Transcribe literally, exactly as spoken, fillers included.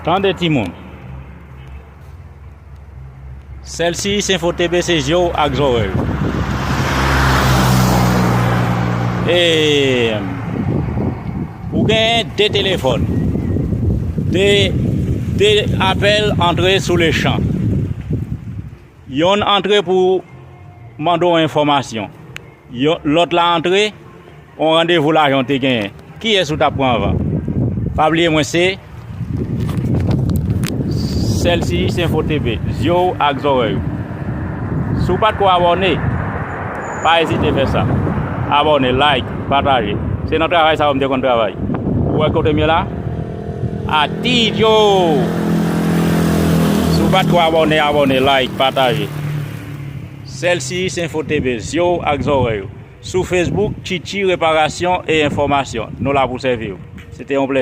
Tande timoun. Sèl si Info T V se zye w ak zòrèy ou. E ou gen de telefòn, de, de apèl antre sou lechan. Yonn antre pou mande w enfòmasyon. Yon lòt la antre, yon randevou lajan w te genyen. Kiyès ou t ap pran anvan? Pa bliye mwen se Sèl si Info T V, zye w ak zòrèy ou. Si w pa t ko abòne, pa ezite fè sa. Abòne, like, pataje. Se nan travay sa yo m te konn travay. Ou wè kote m ye la? Atidyo! Si w pa t ko abòne, abòne, like, pataje. Sèl si Info T V, zye w ak zòrèy ou. Sou Facebook, Tchitchi Reparasyon e Enfòmasyon. Nou la pou sèvi w. Se te yon plèzi.